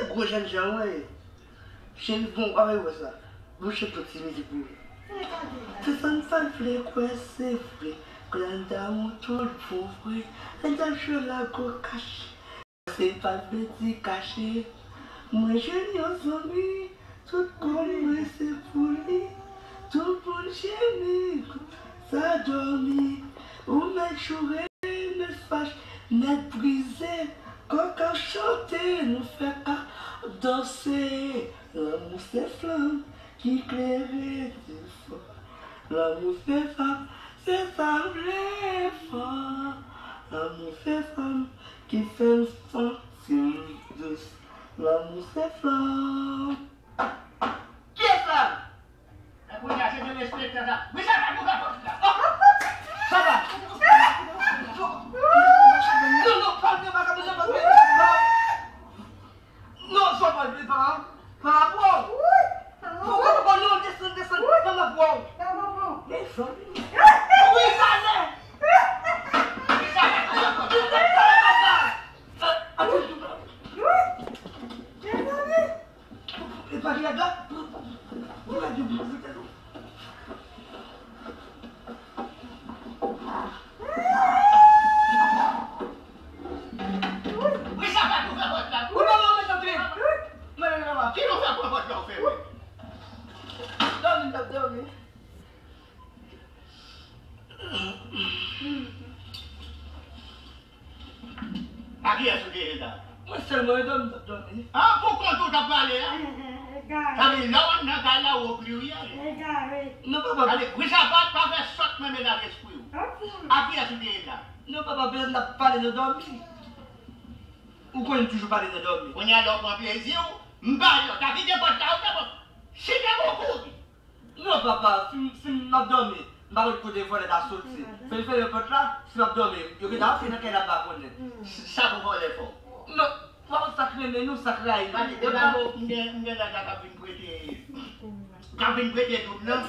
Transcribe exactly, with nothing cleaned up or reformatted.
Gwo jènjan, wi. Cheri, bon, w ap wè sa. Bouche tout ti mizik pou ou. Se sa m pa t vle kwè, se vre. Glanda ou tout bon vre. Glanda jwe la gwo kache. Se pa t vle di kache. Mwen jwenn yon zanmi, tout kò mwen se pou li. Tout moun jemi, sa dòmi. Ou mèt joure, mèt fache, mèt brize. Kòk ap chante, nou fè kòk danse. Lanmou se flanm ki klere defo. Lanmou se flanm, se sa m vle fò. Lanmou se flanm ki fè m santi m dous. Lanmou se flanm. Kiyès la? Kounye a, se de respektan sa. Wi, sa va, nou va kontinye. Sa va. Non, non, pa, non, pa, non, pa, non. Non, sa pa, non, pa, pa, pa. Poko, poko, non, desann, desann. Mama, bon. Mezanmi. Wi, talè. Wi, talè, talè, talè, talè, talè. Mezanmi. E pa gen rad la? Gen rad yo pou mete tou. Wi, sa va, nou fè pòt la. Wi, maman, mèt antre. Mwen, mwen, mwen. Ki nou fè pran pòt la, ou fèmen? Dòmi, m t ap dòmi. A kiyès ou te ye la? Mwen sèl mwen dòmi, m t ap dòmi. A, pou kont ou t ap pale a? Egare. Sa vle di lè w nan kay la, ou o pliryèl. Egare. Non, papa. Gade, Brisapat, pa fè sòt nan mennaj lespri w. Ok. A kiyès ou te ye la? Non, papa, pèsonn t ap pale nan dòmi. Ou konnen m toujou pale nan dòmi. Kounye a, lè w pran plezi w, m pale, w ta kite pòt la ouvè, bon. Si te bon kouri. Non, papa, si m, si m ap dòmi, m pa konn kote vòlè ta soti. Fè l fèmen pòt la, si m ap dòmi, yo gentan antre nan kay la, m pa konnen. Sa pou vòlè fè w? Non, ou pa konn sa k renmen nou, sa k rayi nou. Gade, depi m gen, m gen dada k ap vin prete, k ap vin prete doub nan.